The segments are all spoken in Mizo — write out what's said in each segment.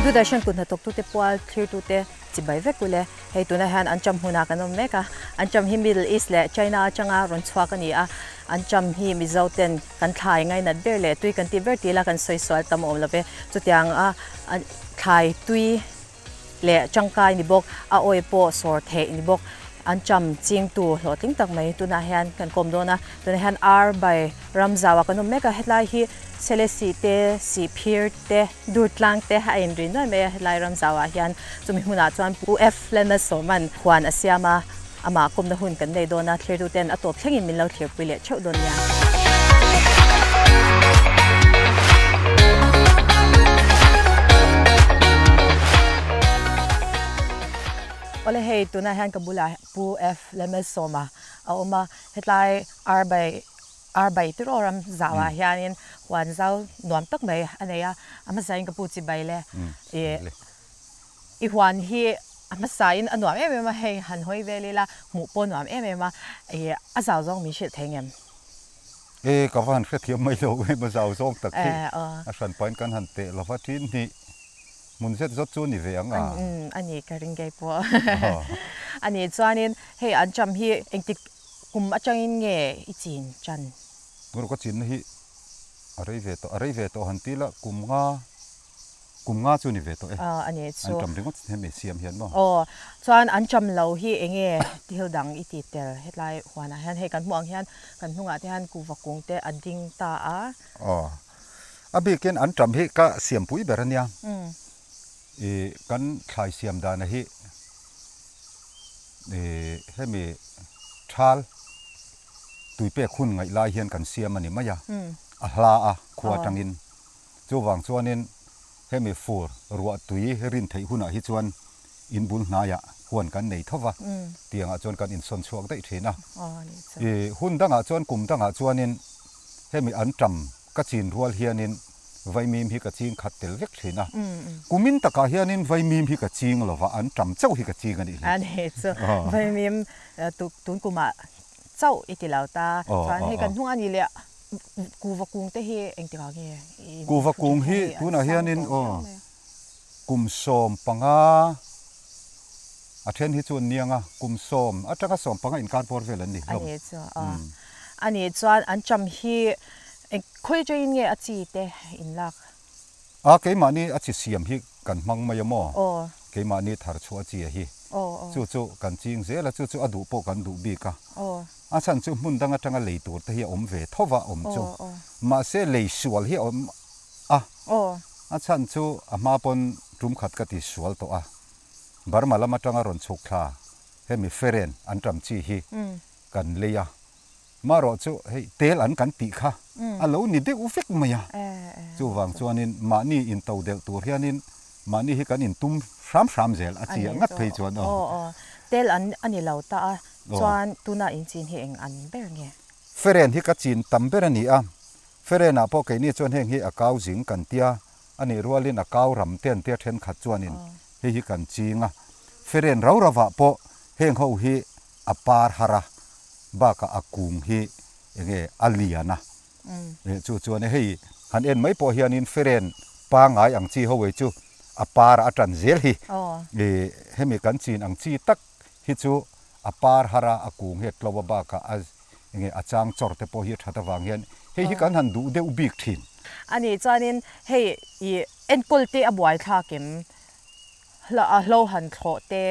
Doordarshan kut hnathawktute pual thlirtute chibai vek ule. Hei tunah hian an cham hmunah kan awm mek a, an cham hi Middle East leh China atanga rawn chhuak a ni a, an cham hi Mizo ten kan thlai ngainat ber leh tui kan tih ber tih la kan sawi sual tam awm lo ve. Chutiang a thlai tui leh tangkai ni bawk, a awi pawh sawr theih ni bawk, an cham chingtu hlawhtling tak mai tunah hian kan kawm dawn a, tunah hian ar by Ramzau ah kan awm mek a, hetlai hi Selesih te, Sihphir te, Durtlang te a inri nuai mai a, hetlai Ramzau ah hian chumi hmunah chuan Pu F Lalmalsawman huan a siam a, amah kawmna hun kan nei dawn a, thlirtu ten a tawp thlengin min lo thlirpui leh theuh dawn nia. Awle hei tunah hian ka bulah Pu F Lalmalsawma a awm a, hetlai Arbai Arbai tiraw ram zauah hianin huan zau nuam tak mai a nei a, a hmasain ka pu chibai le ih i huan hi a hmasain a nuam em em a, hei han hawi vel ila hmuh pawh nuam em em a, ih a zau zawng min hrilh thei ngem? E ka va han hrethiam mai lo em a zau zawng tak hi a hran pahin kan han teh lova thin hi hmun zet zawt chu a ni ve ang a. A ni ka ring ngei pawh a ni chuanin hei an cham hi engtik Kum atangin nge i chin chan? Tuna ka chinna hi a rei ve tawh, a rei ve tawh han ti la, kum nga, kum nga chu ni ve tawh e. Aw a ni chu. An ṭam ringawt hemi siam hian maw? Aw, chuan an ṭam lo hi eng nge thil dang i ti tel hetlai huanah hian hei kan hmuh ang hian kan hnungah te hian kuhva kung te a ding ta a. Aw, a bikin an ṭam hi ka siampui ber a nia. I kan thlai siam dana hi. Hemi thal tui pek hun ngaih lai hian kan siam a ni mai a, a hla a khua atangin. Chuvang chuanin hemi fur ruah tui rin theih hunah hi chuan in bul hnaiah huan kan nei tho va, tiangah chuan kan insawn chhuak daih thin a. Hun dangah chuan kum dangah chuanin hemi an tam Ka chin rual hianin vaimim hi ka ching khat tel vek thin a, kumin takah hianin vaimim hi ka ching lova, an tam chauh hi ka ching a nih hi. A ni chu vaimim tun kumah chauh i ti lo ta, chuan hei kan hnung a ni leh kuva kung te hi engtikah nge i Kuva kung hi tunah hianin aw kum 15 a then hi chu an niang a, kum 10 atanga 15 inkar bawr vel an ni hlawm. A ni chu aw. A ni chuan an cham hi eng khawi atangin nge a chi te in lak? A keimahni a chi siam hi kan hmang mai a maw? Aw. Keimahni thar chhuah a chi a hi. Aw aw. Chu chu kan ching zel a, chu chu a duh pawh kan duh bik a. Aw. A chhan chu hmun dang atanga lei tur te hi a awm ve tho va awm chu. Aw aw. Mahse lei sual hi a awm a. Aw. A chhan chu a hma pawn tum khat ka ti sual tawh a. Burma lam atanga rawn chhuk thla hemi feren an tam chi hi. Kan lei a, marawh chu hei tel an kan tih kha a lo ni deuh vek mai a, chuvang chuanin mahni into delh tur hianin mahni hi kan intum hram hram zel a chi ah ngat phei chuan aw. Aw aw, tel an a ni lo ta a, chuan tuna in chin hi eng an ber nge? Feren hi ka chin tam ber a ni a, feren ah pawh keini chuan heng hi a kau zing kan tia, a nih rualin a kau ram te an tia thenkhat chuanin hei hi kan ching a, feren rau rauah pawh heng ho hi a par har a, bakah a kung hi enge a lian a, chu chuan hei han en mai pawh hianin feren pangngai ang chi ho ei chu a par a tan zel hi, hemi kan chin ang chi tak hi chu a par har a, a kung hi a tlo a bakah a enge a chang chawr te pawh hi a that avang hian hei hi kan han duh deuh bik thin. A nih chuanin hei i enkawl te a buaithlak em? A hlo han thlawh te,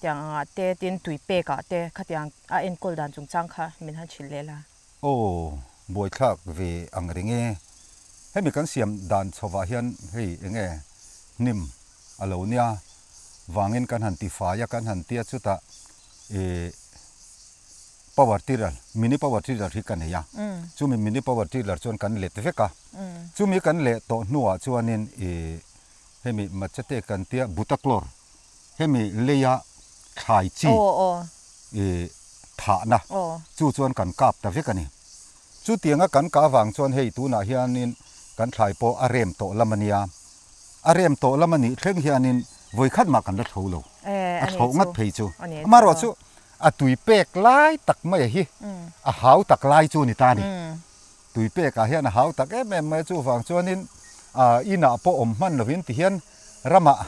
tiang angah te, tin tui pek ah te khatiang a enkawl dan chungchang kha min han hrilh leh la. Aw, buaithlak ve ang reng e. Hemi kan siam dan chhovah hian hei enge hnim a lo nia vangin kan han tifai a, kan han tia chutah ih power tiller, mini power tiller hi ka nei a, chumi mini power tiller chuan kan let vek a, chumi kan leh tawh hnuah chuanin ih Hemi machete kan tia butaklor hemi leia thlai chi i thahna chu chuan kan kap ta vek a ni. Chutianga kan kah avang chuan hei tunah hianin kan thlai pawh a rem tawh lam a nia. A rem tawh lam a nih thleng hianin vawikhat mah kan la thlo lo. A thloh ngat phei chu. Amaherawhchu a tui pek lai tak mai a hi a hau tak lai chu a ni ta a ni. Tui pekah hian a hau tak em em mai a, chuvang chuanin inah pawh awm hman lovin ti hian ramah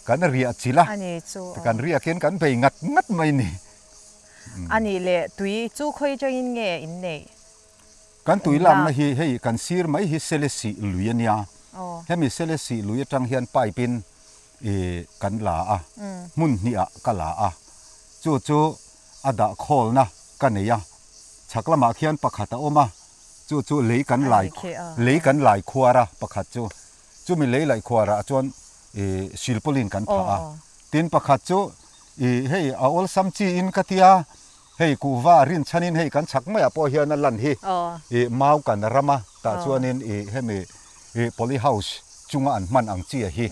kan riah chilh a, A ni chu aw. Kan riakin kan bei ngat ngat mai ni. A nih leh tui chu khawi atangin nge in neih? Kan tui lakna hi hei kan sir mai hi Selesih lui a nia. Hemi Selesih lui atang hian pipe in i kan la a, hmun hnihah ka la a. Chu chu a dah khawlna ka nei a. Chhak lamah khian pakhat a awm a, chu chu lei kan lai lei kan lai khuar a pakhat chu. Chumi lei laih khuarah chuan i silpawlin kan phah a. Tin pakhat chu i hei a awlsam chi in ka tia, hei kuhva rinchhanin hei kan chhak maiah pawh hian a lan hi i mau kan ram a, tah chuanin i hemi i poly house chunga an hman ang chi a hi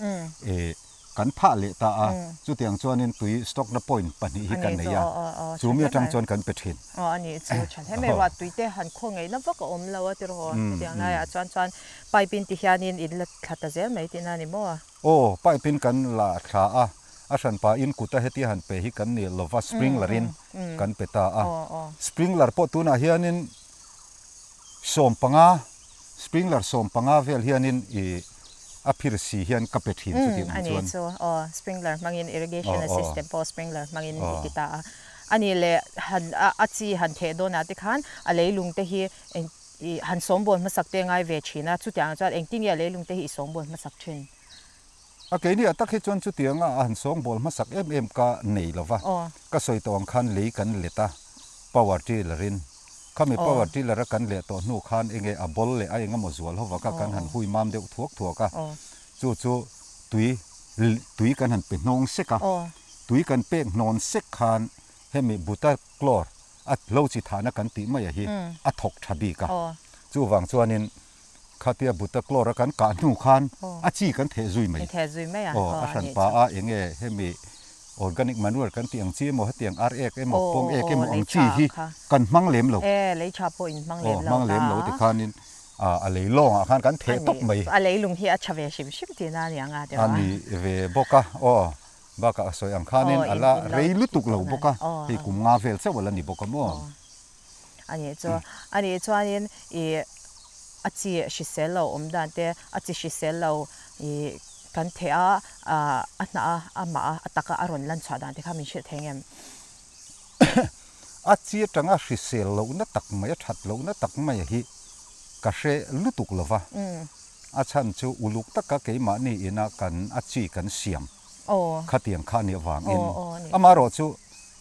i kan phah leh ta a. Chutiang chuanin tui stock na point pahnih hi kan nei a, chu mi atang chuan kan pe thin. Aw a nih chu tha hle mai ruah tui te han khaw ngeihna vak a awm lo a tiraw hetiang laiah chuan chuan Pipe in ti hianin in la thla ta zel mai tihna a ni maw? Aw, pipe in kan la thla a, a hranpa in kuta hetia han pe hi kan ni lova sprinkler in kan pe ta a. Sprinkler pawh tunah hianin 15, sprinkler 15 vel hianin i a phir si hian ka pe thin chutih ang chuan. A ni chu, aw, sprinkler hmangin irrigation system pawh sprinkler hmangin i ti ta a. A nih leh han a chi han theh dawnah te khan a leilung te hi eng I han sawmbawl hmasak te ngai ve thin a, chutiang chuan engtin nge a leilung te hi i sawmbawl hmasak thin? A keini ah tak hi chuan chutianga a han sawngbawl hmasak em em ka nei lo va, ka sawi tawh ang khan lei kan let a, power tiller in. Khami power tiller a kan leh tawh hnu khan enge a ball leh a engemaw zual ho vaka kan han hui mam deuh thuak thuak a, chu chu tui tui kan han pe hnawng sek a, tui kan pek hnawn sek khan hemi buta chlor a lo chi thahna kan tih mai a hi a thawk tha bik a. Chuvang chuanin khatia buta chlor a kan kah hnu khan a chi kan theh zui mai. Aw, a hran pa a enge hemi organic manure kan tih ang chi emaw hetiang ar ek emaw pawng ek emaw ang chi hi kan hmang lem lo. Aw, hmang lem lo tikhanin a lei lawngah khan kan theh tawp mai. A leilung hi a tha ve hrim hrim tihna a ni ang a tiraw? A ni ve bawk a, aw. Bakah a sawi ang khanin a la rei lutuk lo bawk a, hei kum nga vel chauh a la ni bawk a maw? A nih chu, a nih chuanin ih a chi hrisel lo awm dan te, a chi hrisel lo ih kan theh a, a hnah a, amah a, a taka a rawn lan chhuah dan te kha min hrilh thei ngem? A chi atanga hrisel lohna tak mai, a that lohna tak mai hi ka hre lutuk lo va, a chhan chu uluk taka keimahni ina kan a chi kan siam. Khatiang kha a nih avangin amaherawh chu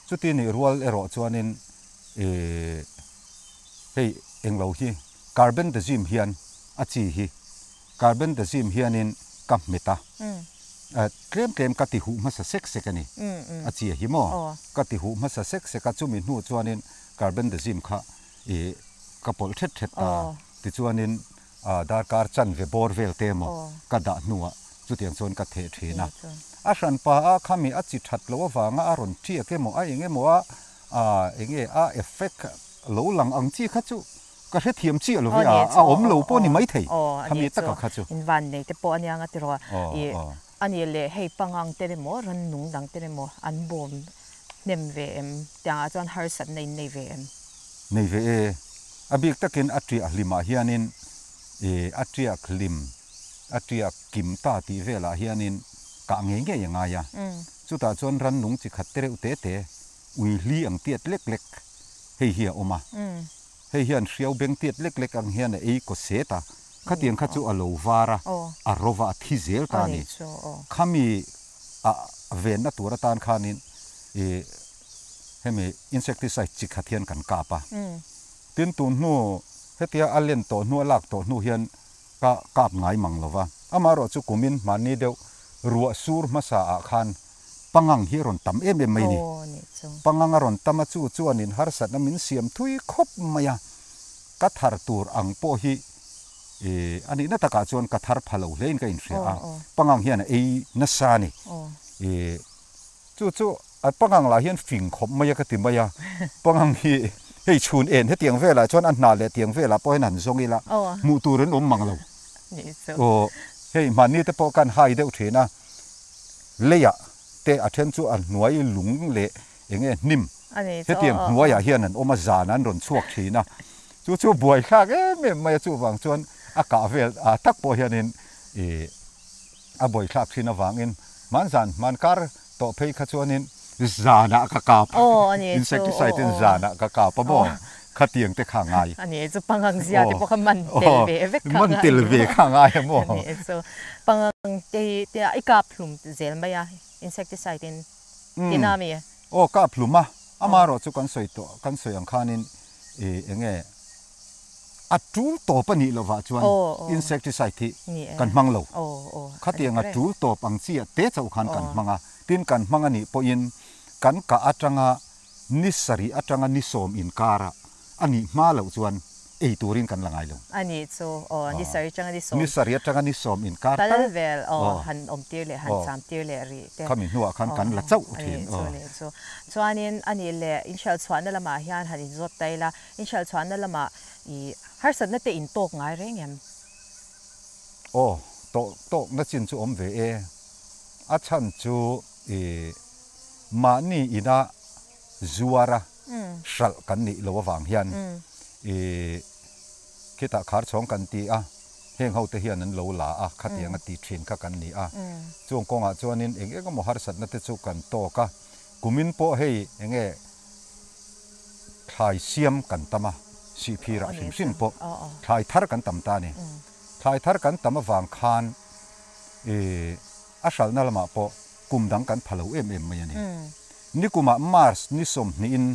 chuti nih rual erawh chuanin ih hei englo hi carbendazim hian a chi hi carbendazim hianin ka hmet a, tlem tlem ka ti huh hmasa sek sek a ni, a chi a hi maw ka ti huh hmasa sek sek a chumi hnu chuanin carbendazim kha ih ka pawlh thet thet ta tichuanin Darkar chanve bawr vel te emaw ka dah hnuah chutiang chuan ka theh thin a. A hranpa a khami a chi that loh avanga a rawn tiak emaw a eng emaw a enge a effect lo lang ang chi kha chu ka hrethiam chiah lo ve a, a awm lo pawh a ni maithei khami taka kha chu. Invan nei te pawh a nia nga tiraw i a nih leh hei pangang te emaw rannung dang te emaw an bawm hnem ve em tiangah chuan harsatna in nei ve em? Nei ve e. A bik takin a ṭiah hlimah hianin ih a ṭiak hlim, a ṭiak kim ta tih velah hianin kah ngei ngei a ngai a. Chutah chuan rannung chi khat te reuh te te, ui hli ang tiat lek lek hei hi a awm a. Hei hian hriau beng tiat lek lek ang hian a ei kaw set a, khatiang kha chu a lo var a, a rova a thi zel ta a ni. Khami a venna tur atan khanin ih Hemi insecticide chi khat hian kan kap a, tin tun hnu hetia a len tawh hnu a lak tawh hnu hian ka kap ngai mang lo va, amaherawh chu kumin hmanni deuh ruah sur hmasa ah khan pangang hi a rawn tam em em mai a ni. Pangang a rawn tam a chu chuanin harsatna min siam thui khawp mai a, ka thar tur ang pawh hi ih a nihna takah chuan ka thar pha lo hlein ka inhria a, pangang hian a ei nasa a ni. Ih Chu chu a pangang lah hian fing khawp mai a ka ti mai a, pangang hi hei chhun en hetiang velah chuan a hnah leh tiang velah pawh hian han zawng ila hmuh tur an awm mang lo. Aw hei mahni te pawh khan hai deuh thin a, leiah te a then chu a hnuai lung leh eng nge hnim hetiang hnuaiah hian an awm a, zan an rawn chhuak thin a, chu chu buaithlak em em mai a, chuvang chuan a kah vel ah tak pawh hianin ih. A buaithlak thin avangin hmanzan hman kar tawh phei kha chuanin zanah ka kap, insecticide in zanah ka kap a maw? Khatiang te kha a ngai. A ni chu pangang zia te pawh kha man tel ve vek kha a ngai. Man tel ve kha a ngai a maw? A ni chu pangang te hi i kap hlum zel mai a insecticide in tina mi? Aw kap hlum a, amaherawh chu kan sawi tawh kan sawi ang khanin eng nge A tul tawp a nih lovah chuan insecticide hi kan hmang lo. Khatiang a tul tawp ang chi ah te chauh khan kan hmang a, tin kan hmang a nih pawhin kan kah atanga ni sarih atanga ni sawm inkarah a nih hma loh chuan ei turin kan la ngai lo. A nih chu aw, ni sarih atanga ni sawm. Ni sarih atanga ni sawm inkar tal. Tal vel aw, han awm tir leh han cham tir leh rih te. Khami hnuah khan kan la chauh thin aw. A nih chu, a nih chu. Chuanin a nih leh inhrial chhuahna lamah hian han inzawt ta ila, Inhrial chhuahna lamah i harsatna te in tawk ngai reng em? Aw, tawh tawkna chin chu awm ve e. A chhan chu i mahni ina zuara hralh kan nih loh avang hian i khitah khar chhawng kan ti a, heng ho te hian an lo la a, khatiang a ti thin kha kan ni a. Chung kawngah chuanin eng eng emaw harsatna te chu kan tawk a, kumin pawh hei eng nge Thlai siam kan tam a, sihphirah hrim hrim pawh thlai thar kan tam ta a ni. Thlai thar kan tam avang khan a hralhna lamah pawh kum dang kan pha lo em em mai a ni. Nikumah March ni sawmhnihin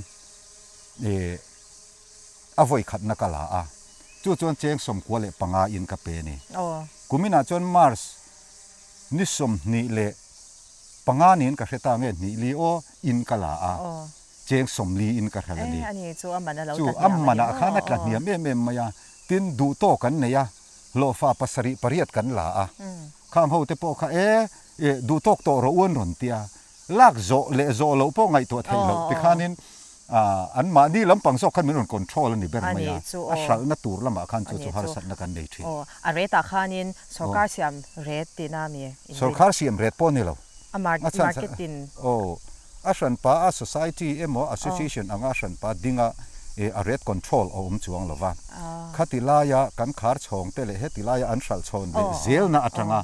a vawi khatna ka la a, chu chuan cheng 95 in ka pe a ni. Kuminah chuan March ni 25 niin ka hre ta nge hnih li aw in ka la a. Cheng 40 in ka hralh a ni. Chu a manah khan a tla hniam em em mai a, tin duh tawk an nei a, hlawhfa pasarih pariat kan la a. Khang ho te pawh kha e, e duh tawk tawh rawh u an rawn ti a, lak zawh leh zawh loh pawh ngaihtuah theih loh tikhanin an mahni lampang zawk khan min rawn control a ni ber mai a, a hralhna tur lamah khan chu chu harsatna kan nei thin. A ret ah khanin sorkar siam ret tihna mi? Sorkar siam ret pawh a ni lo. A marketing. Aw, a hranpa a society emaw association anga a hranpa dinga a rate control a awm chuang lo va. Khati laia kan khar chhawng te leh heti laia an hralh chhawn leh zelna atanga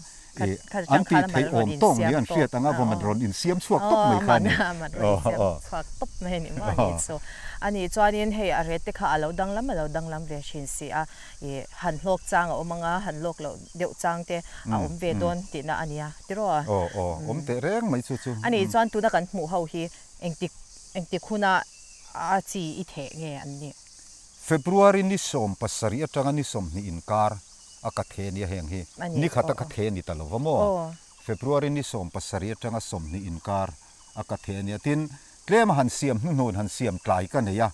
an tih theih awm tawng ni an hriat anga vaw man rawn insiam chhuak tawp mai kha a ni. Man rawn insiam chhuak tawp mai a ni maw a nih chu. A nih chuanin hei a rate te kha a lo danglam a lo danglam ve thin si a, han hlawk chang a awm anga han hlawk loh deuh chang te a awm ve dawn tihna a nia tiraw? Aw aw, awm teh reng mai chu chu. A nih chuan tuna kan hmuh ho hi engtik engtik huna a chi i theh nge an nih? February ni 17 atanga ni 20 inkar a ka the nia heng hi ni khat a ka the ni ta lo va maw? February ni 17 atanga 20 inkar a ka the nia tin tlem a han siam hnuhnun han siam tlai ka nei a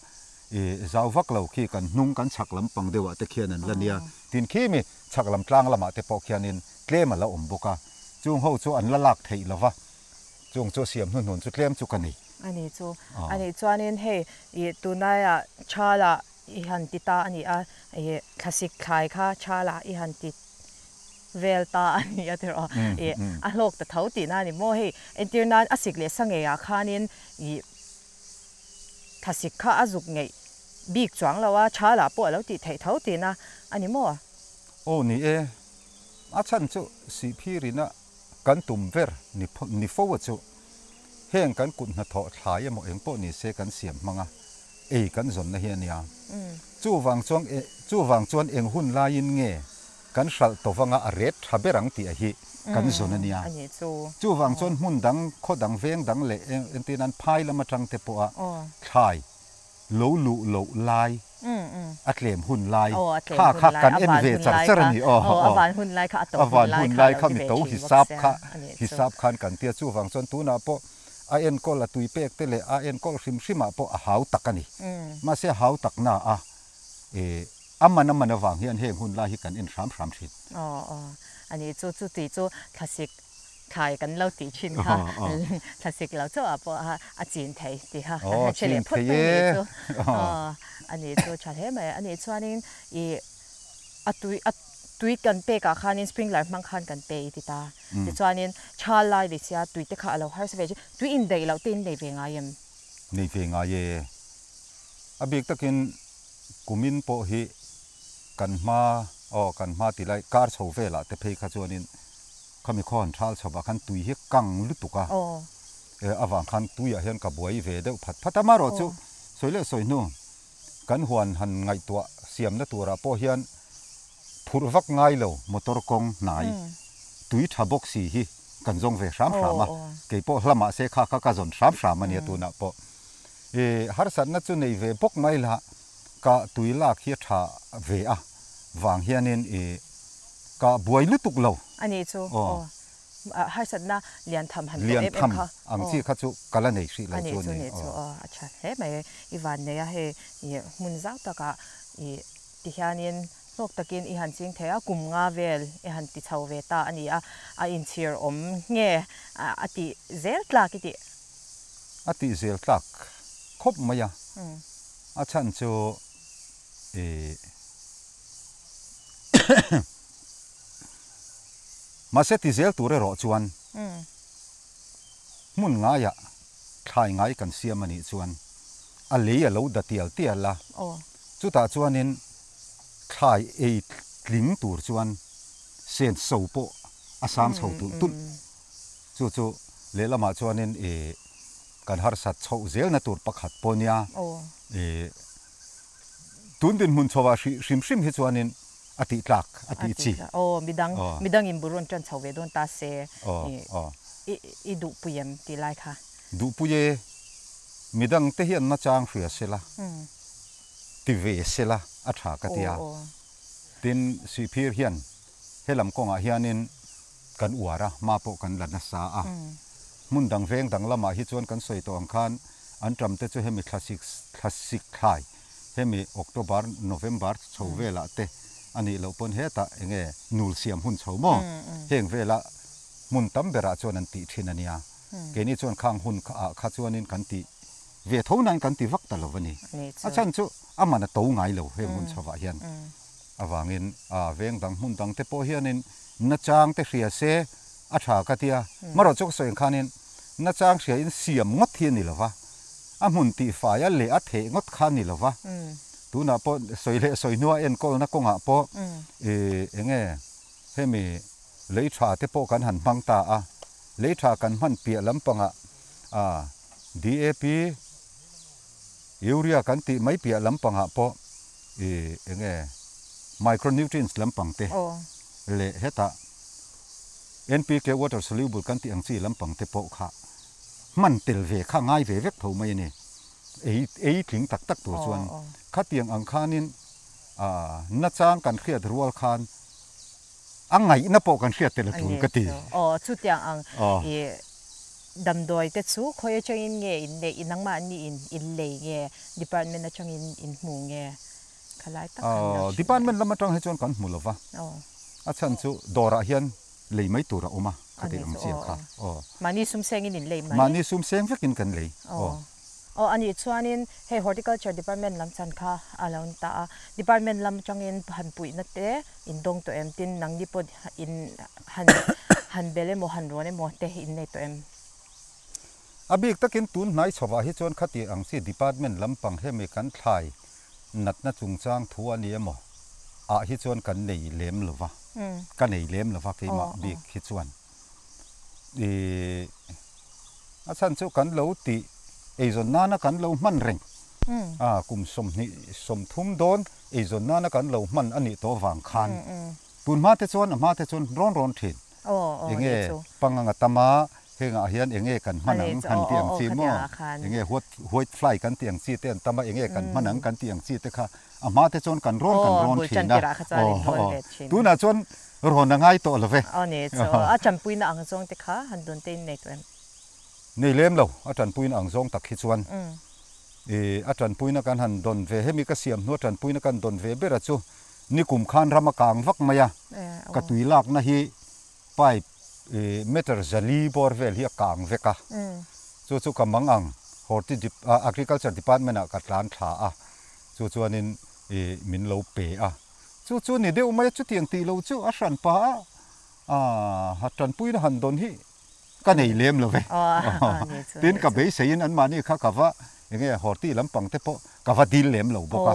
i zau vak lo khi kan hnung kan chhak lampang deuhah te khian an la nia tin khi mi Chhak lam tlang lamah te pawh khianin tlem a la awm bawk a, chung ho chu an la lak theih lo va, chung chu siam hnuhnun chu tlem chu ka nei. A ni chu. A nih chuanin hei ih tunlaiah Thala i han ti ta a ni a, ih thlasik thlai kha Thala i han ti vel ta a ni a tiraw, ih a hlawk ta tho tihna a ni maw hei entir nan a sik leh sa ngeiah khanin ih Thlasik kha a zuk ngeih bik chuang lo a, Thala pawh a lo tih theih tho tihna a ni maw? Aw ni e, a chhan chu Sihphirina kan tum ber ni fo a chu heng kan kut hnathawh thlai emaw eng pawh ni se kan siam hmang a, ei kan zawnna hi a nia. Chuvang chuan chuvang chuan eng hun laiin nge kan hralh tawh vanga a ret tha ber ang tih a hi kan zawn a nia. Chuvang chuan hmun dang, khaw dang, veng dang leh entir nan phai lam atang te pawha thlai lo luh loh lai, a tlem hun lai kha kha kan en ve char char a ni. Aw a van hun lai kha mi to hisap kha hisap khan kan tia. Chuvang chuan tunah pawh a enkawl a tui pek te leh a enkawl hrim hrimah pawh a hau tak a ni. Mahse a hau tak na a A man a man avang hian heng hun lai hi kan en hram hram thin. Aw aw a ni chu chu tih chu thlasik thlai kan lo tih thin kha thlasik lo chauh ah pawh a chin thei tih kha kan han hre leh phawt mai a nih chu. Aw a ni chu tha hle mai a nih chuanin ih a tui a tui kan pek ah khanin sprinkler hmang khan kan pe i ti ta tichuanin thal lai ni sia tui te kha a lo harsa ve tui indaih loh te in nei ve ngai em? Nei ve ngai e. A bik takin Kumin pawh hi kan hma aw kan hma ti lai kar chho velah te phei kha chuanin Khami khaw han thal chho vah khan tui hi kang lutuk a, avang khan tuiah hian ka buai ve deuh phat phat a. Amaherawhchu sawi leh sawi hnu kan huan han ngaihtuah siamna turah pawh hian phurh vak ngai lo motor kawng hnai tui tha bawk si hi kan zawng ve hram hram a, kei pawh hla mah se kha kha ka zawn hram hram a nia tunah pawh. Harsatna chu nei ve bawk mai la ka tui lak hi a tha ve a vang hianin ka buai lutuk lo. A ni chu aw. Harsatna lian tham han tawh em em kha. Lian tham ang chi kha chu ka la nei hrih lo chu a ni. A ni chu aw a tha hle mai. I van nei a hei i hmun zau takah i ti hianin hlawk takin i han ching thei a, kum nga vel i han ti chho ve ta a ni a, a inchhir awm nge a tih zel tlak i tih. A tih zel tlak khawp mai a, a chhan chu i Mahse ti zel tur erawh chuan hmun ngaiah thlai ngai kan siam a nih chuan a lei a lo da tial tial a, chutah chuanin thlai ei tling tur chuan sen so pawh a sang chho tulh tulh. Chu chu lehlamah chuanin i kan harsat chhoh zelna tur pakhat pawh nia i Tun dinhmun chho ah hrim hrim hi chuanin a tih tlak, a tih chi. Aw, midang, midangin bul rawn ṭan chho ve dawn ta se, i duhpui em tih lai kha? Duhpui e, midang te hian nachang hria sela, ti ve sela a ṭha ka ti a. Tin, Sihphir hian helam kawngah hianin kan uar a, hma pawh kan la nasa a. Hmun dang veng dang lamah hi chuan kan sawi tawh ang khan an ṭam te chu hemi thlasik thlasik thlai hemi October November chho velah te a nih loh pawn hetah eng nge nul siam hun chho maw heng vela hmun tam berah chuan an tih thin a nia. Keini chuan khang hun ah kha chuanin kan tih ve tho nain kan ti vak ta lo a ni. A chhan chu a man a to ngai lo heng hun chhovah hian. Avangin a veng dang hmun dang te pawh hianin nachang te hria se a tha ka tia. Marawh chu ka sawi ang khanin nachang hria in siam ngawt hi a ni lo va, a hmun tihfai a leh a theh ngawt kha a ni lo va. Tunah pawh sawi leh sawi hnua enkawlna kawngah pawh ih eng nge hemi lei tha te pawh kan han hmang ta a, lei tha kan hman piah lampangah ah DAP, Urea kan tih mai piah lampangah pawh i eng nge micronutrients lampang te leh hetah NPK water soluble kan tih ang chi lampang te pawh kha hman tel ve kha ngai ve vek tho mai a ni. Ei ei tling tak tak tur chuan khatiang ang khanin nachang kan hriat rual khan A ngaihna pawh kan hriat tel a tul ka ti. Aw, chutiang ang i damdawi te chu khawi atangin nge in neih, i nangmahni in in lei nge, department atangin in hmu nge? Khalai tak khan lo hrilh. Department lam atang hi chuan kan hmu lo va, a chhan chu dawrah hian lei mai tur a awm a, khati ang chiah kha. Aw. Mahni sum sengin in lei mai? Mahni sum seng vekin kan lei. Aw. Aw a nih chuanin hei Horticulture Department lam chan kha a lo ni ta a, Department lam atangin han puihna te in dawng tawh em? Tin nangni pawh in han han bel emaw han rawn emaw te in nei tawh em? A bik takin tun hnai chhovah hi chuan khati ang chi Department lampang hemi kan thlai natna chungchang thu a ni emaw ah hi chuan kan nei lem lova, ka nei lem lova keimah bik hi chuan. Ih, a chhan chu kan lo tih eizawn nana kan lo hman reng a, kum 20 30 dawn eizawn nana kan lo hman a nih tawh vang khan tun hma te chuan a hma te chuan rawn rawn thin. Enge pangang a tam a, hengah hian enge kan hman ang han tih ang chi maw? Enge white fly kan tih ang chi te an tam a, enge kan hman ang kan tih ang chi te kha a hma te chuan kan rawn kan rawn thin a. Tunah chuan Rawn a ngai tawh lo ve. Aw ni chu a tanpuina ang zawng te kha han dun te in nei tawh em? Nei lem lo, a tanpuina ang zawng tak hi chuan i a tanpuina kan han dawn ve, hemi ka siam hnu a tanpuina kan dawn ve ber a chu nikum khan ram a kang vak mai a, ka tui lakna hi pipe i meter zali bawr vel hi a kang vek a, chu chu ka mang ang horti agriculture department ah ka tlan thla a, chu chuanin i min lo pe a. Chu chu ni deuh mai a, chutiang tih loh chu a hran pa a, aah tanpuina han dawn hi ka nei lem lo ve. Tin ka beiseiin anmahni kha ka va eng nge horti lampang te pawh ka va dil lem lo bawk a.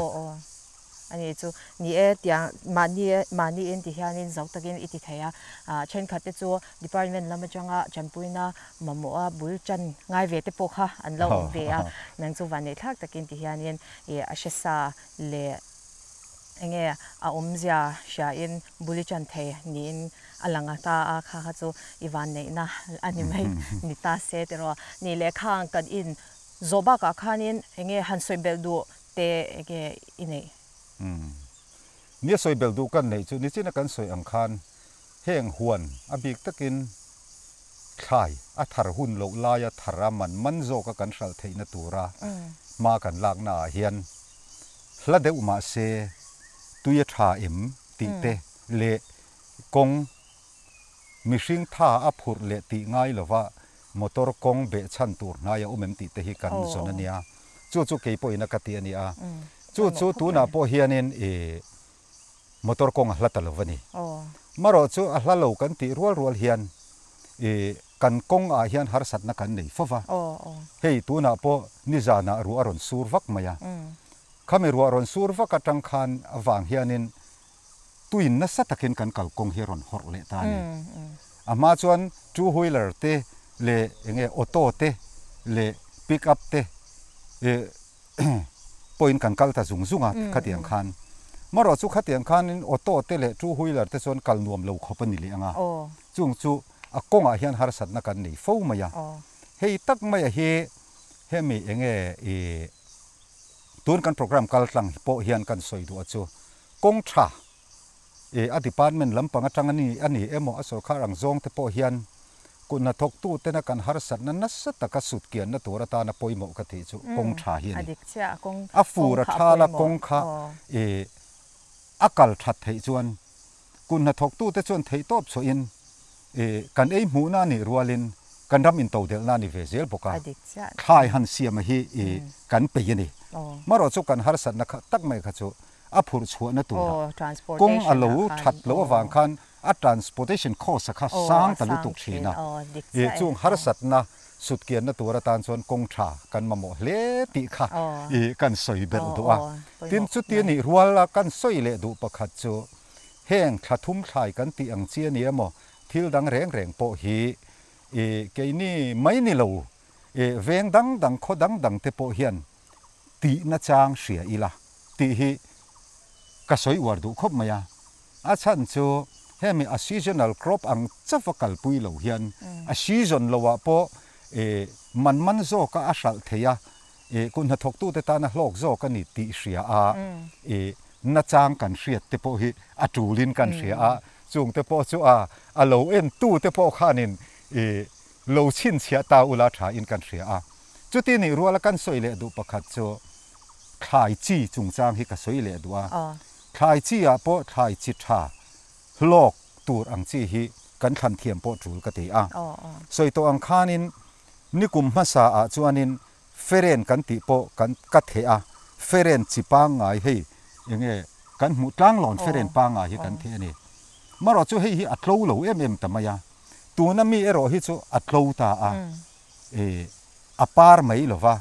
Ani chu ni e tiang mahni mahni in ti hianin zo takin i ti thei a, ah thenkhat te chu department lam atanga tanpuina mamawh a bul tan ngai ve te pawh kha an lo awm ve a, nang chu vanneih thlak takin ti hianin ih a hre sa leh enge a awmzia hriain bul i tan thei niin a lang a ta a, kha kha chu i vanneihna a ni mai ni ta se tiraw. Nih leh khang kan in zawh bakah khanin enge han sawi belh duh te enge i neih? Umm. Nia sawi belh duh kan neih chu nichina kan sawi ang khan heng huan a bik takin thlai a thar hun loh laia thar a man man zawka kan hralh theihna tura hma kan lakna ah hian hla deuh mah se tui a tha em tih te leh kawng mihring tha a phurh leh tih ngai lova motor kawng behchhan tur hnai a awm em tih te hi kan zawn a nia. Chu chu kei pawhin a ka ti a ni a. Chu chu tunah pawh hianin i motor kawng a hla ta lo va ni. Marawh chu a hla lo kan tih rual rual hian i kan kawng ah hian harsatna kan nei fo va. Hei tunah pawh nizanah ruah a rawn sur vak mai a. Khami ruah rawn sur vak atang khan avang hianin tuin nasa takin kan kalkawng hi a rawn hawrh leh ta a ni. A hma chuan two wheeler te leh enge auto te leh pick up te pawhin kan kal ta zung zung a khatiang khan. Marawh chu khatiang khanin auto te leh two wheeler te chuan kal nuam lo khawp a ni leh ang a. Chung chu a kawngah hian harsatna kan nei fo mai a. Hei tak maia hi hemi enge ih tun kan program kal tlang pawh hian kan sawi duh a chu Kawng tha e a department lampang atang a ni a ni emaw a sorkar ang zawng te pawh hian kut hnathawk tu tena kan harsatna nasa taka sut kianna tur atana pawimawh ka tih chu kawng tha hi a ni. A fur a thala kawng kha e a kal that theih chuan kut hnathawk tu te chuan theih tawp chhuahin e kan ei hmuhna a nih rualin kan ram intodelhna a ni ve zel bawk a, thlai han siam a hi e kan peih a ni. Marawh chu kan harsatna kha tak mai kha chu a phurh chhuahna tura kawng a lo that loh avang khan a transportation cost a kha sang ta lutuk thin a, ih chung harsatna sutkianna tur atan chuan kawng tha kan mamawh hle tih kha ih kan sawi belh duh a. Tin, chuti a nih ruala kan sawi leh duh pakhat chu heng thla thum thlai kan tih ang chi a ni emaw thil dang reng reng pawh hi ih keini mai ni lo ih veng dang dang khaw dang dang te pawh hian tihna chang hria ila tih hi ka sawi uar duh khawp mai a. A chhan chu hemi a seasonal crop ang chauh a kalpui lo hian a season lo ah pawh eh man man zawk a a hralh thei a, eh kut hnathawktute tana hlawk zawk a ni tih hria a, eh nachang kan hriat te pawh hi a tulin kan hria a, chung te pawh chu a a lo en tu te pawh khanin eh lo chhinchhiah ta ula tha in kan hria a. Chuti nih ruala kan sawi leh duh pakhat chu thlai chi chungchang hi ka sawi leh duh a. Thlai chi ah pawh thlai chi tha hlawk tur ang chi hi kan thlan thiam pawh tul ka ti a. Sawi tawh ang khanin nikum hmasa ah chuanin feren kan tih pawh kan ka theh a, feren chi pangngai hei enge kan hmuh tlanglawn feren pangngai hi kan theh a ni. Marawh chu hei hi a tlo lo em em ta mai a, tuna mi erawh hi chu a tlo ta a. E, a par mai lo va,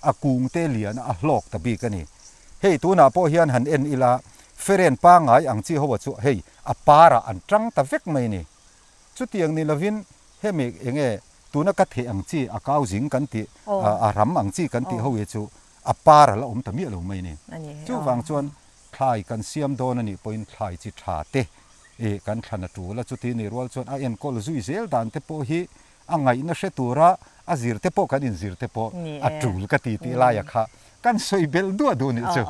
a kung te lian a hlawk ta bik a ni. Hei tunah pawh hian han en ila, Feren pangngai ang chi ho chu hei a parah an tang ta vek mai a ni. Chutiang ni lovin hemi enge tuna ka theh ang chi a kau zing kan tih, a ram ang chi kan tih ho hi chu a par a la awm ta miah lo mai a ni. Chuvang chuan thlai kan siam dawn a nih pawhin thlai chi tha te kan thlan a tul a, chuti nih rual chuan a enkawl zui zel dan te pawh hi A ngaihna hre tura a zir te pawh kan inzir te pawh a tul ka ti tih laia kha kan sawi belh duah duh nih chu.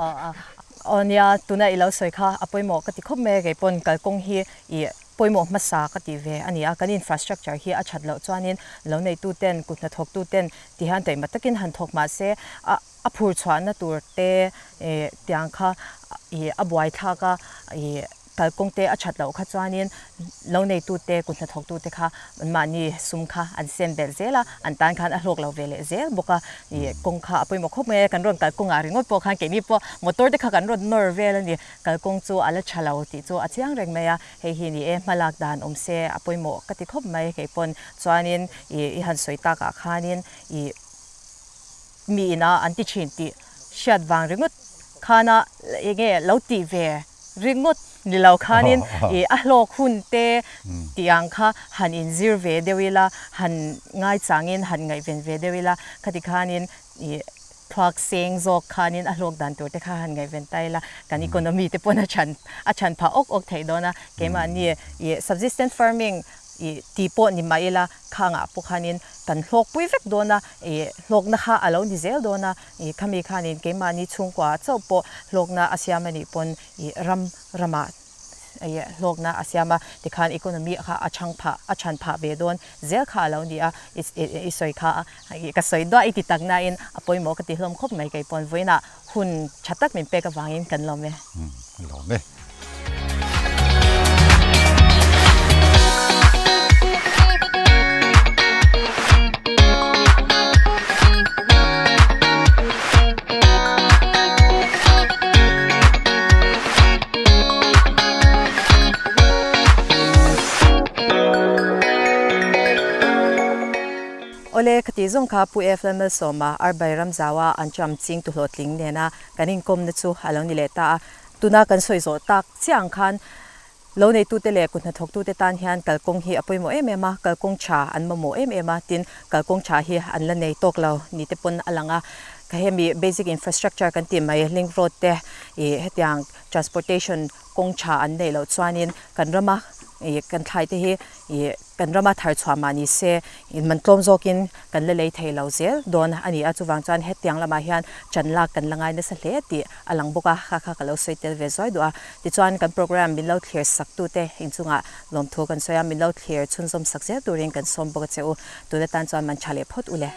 Aw nia, tuna i lo sawi kha a pawimawh ka ti khawp mai a, kei pawn kalkawng hi i pawimawh hmasa ka ti ve a ni a, kan infrastructure hi a that loh chuanin lo neitu ten, kut hnathawk tu ten ti hian taima takin han thawk mah se a a phur chhuahna tur te tiang kha i a buaithlak a i Kalkawng te a that loh kha chuanin lo neitute, kut hnathawktute kha anmahni sum kha an sen belh zel a, an tan khan a hlawk lo ve leh zel bawk a. Ih kawng kha a pawimawh khawp mai a, kan rawn kalkawngah ringawt pawh khan keini pawh motor te kha kan rawn nawr vel a ni. Kalkawng chu a la tha lo tih chu a chiang reng mai a, hei hi ni e hmalak dan awm se a pawimawh ka ti khawp mai kei pawn. Chuanin ih i han sawi takah khanin ih mi ina an ti thin tih hriat vang ringawt. khana enge lo tih ve ringawt ni lo khanin ih a hlawk hun te tih ang kha han inzir ve deuh ila, han ngaichangin han ngaihven ve deuh ila, khati khanin ih thluak seng zawk khanin a hlawk dan tur te kha han ngaihven ta ila, kan economy te pawn a chhan a chhan phah awk awk theih dawn a, keimahni ih subsistence farming ih tih pawh ni mah ila khangah pawh khanin kan hlawkpui vek dawn a, ih hlawkna kha a lo ni zel dawn a, ih khami khanin keimahni chhungkua chauh pawh hlawkna a siam a nih pawn ih ram ramah ih hlawkna a siam a, tikhan economy kha a chhang phah a chhan phah ve dawn zel kha a lo ni a, i sawi kha ih ka sawi duah i ti tak nain a pawimawh ka ti hlawm khawp mai kei pawn vawiinah hun tha tak min pek avangin kan lawm e. Lawm e. Awle, khati zawng kha Pu Efla Malsawma Arbai Ramzaua an cham ching tu hlawhtling nena kan inkawmna chu a lo ni leh ta a. Tuna kan sawi zawh tak chiah ang khan Lo neitute leh kut hnathawktute tan hian kalkawng hi a pawimawh em em a, kalkawng tha an mamawh em em a, tin, kalkawng tha hi an la nei tawk lo ni te pawn a lang a. Ka hemi basic infrastructure kan tih mai link road te ih hetiang transportation kawng tha an neih loh chuanin kan rama ih kan thlai te hi ih Kan rama thar chhuah mah ni se, man tlawm zawkin kan la lei thei lo zel dawn a ni a, chuvang chuan hetiang lamah hian chan lak kan la ngai nasa hle tih a lang bawk a, kha kha ka lo sawi tel ve zuai duh a. Tichuan kan program min lo thlir sak tute inchungah lawmthu kan sawi a, min lo thlir chhunzawm sak zel turin kan sawm bawk a che u. Tun atan chuan man tha leh phawt u le.